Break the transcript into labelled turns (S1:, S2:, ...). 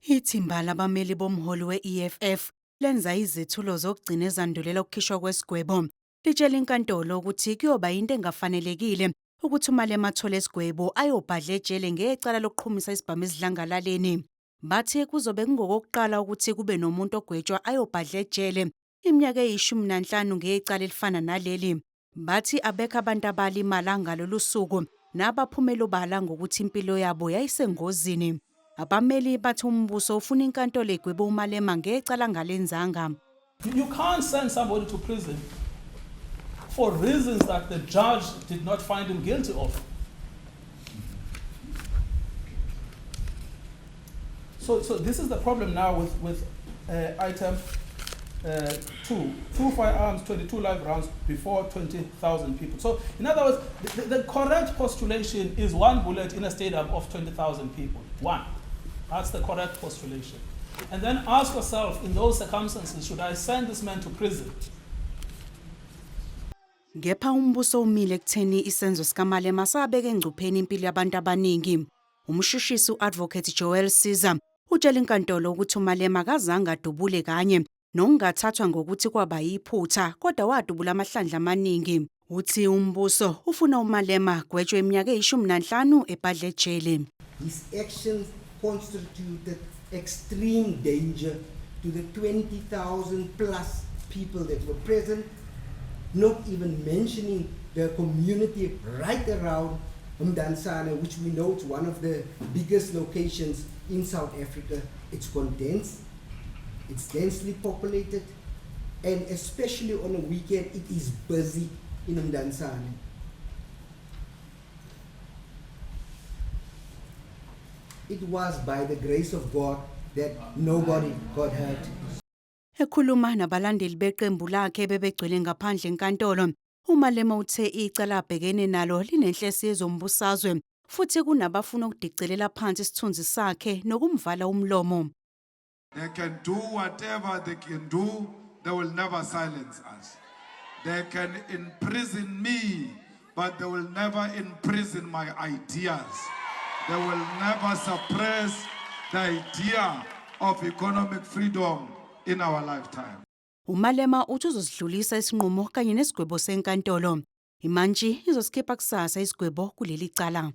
S1: Ithimba labameli bomholi we-EFF lenza izethulo zokugcina ezandulela ukukhishwa kwesigwebo. Litshela inkantolo ukuthi kuyoba yinto engafanelekile ukuthi uMalema athole isigwebo ayobhadla ejele ngecala lokuqhumisa isibhamu esidlangalaleni. Bathi kuzobe kungokokuqala ukuthi kube nomuntu ogwetshwa ayobhadla ejele iminyaka eyi-15 ngecala elifana naleli. Bathi abekho abantu abalimala ngalolu suku nabaphumela obala ngokuthi impilo yabo yayisengozini. Abameli bathi umbuso ufuna inkantolo igwebe uMalema ngecala angalenzanga.
S2: You can't send somebody to prison for reasons that the judge did not find him guilty of. So this is the problem now with item 2. Two firearms, 22 live rounds before 20,000 people. So, in other words, the correct postulation is one bullet in a stadium of 20,000 people. One. That's the correct postulation. And then ask yourself, in those circumstances, should I send this man to prison?
S1: Kepha umbuso umile ekutheni isenzo sikaMalema sabeka engcupheni impilo yabantu abaningi. Umshushisi u-Advocate Joel Caesar utshela inkantolo ukuthi uMalema akazange adubule kanye nokungathathwa ngokuthi kwaba yiphutha kodwa wadubula amahlandla amaningi. Uthi umbuso ufuna uMalema agwetshwe iminyaka eyi-15 ebhadle ejele.
S3: His actions constituted extreme danger to the 20,000 plus people that were present, not even mentioning the community right around Mdantsane, which we know is one of the biggest locations in South Africa. It's condensed, it's densely populated, and especially on a weekend, it is busy in Mdantsane. It was by the grace of God that nobody got hurt.
S1: Ekhuluma nabalandeli beqembu lakhe bebegcwele ngaphandle enkantolo, uMalema uthe icala abhekene nalo linenhlese yezombusazwe futhi kunabafuna ukudicelela phansi isithunzi sakhe nokumvala umlomo.
S4: They can do whatever they can do, they will never silence us. They can imprison me, but they will never imprison my ideas. They will never suppress the idea of economic freedom in our lifetime.
S1: UMalema uthi uzosidlulisa isinqumo kanye nesigwebo senkantolo. Imantshi izosikhipha kusasa isigwebo kuleli cala.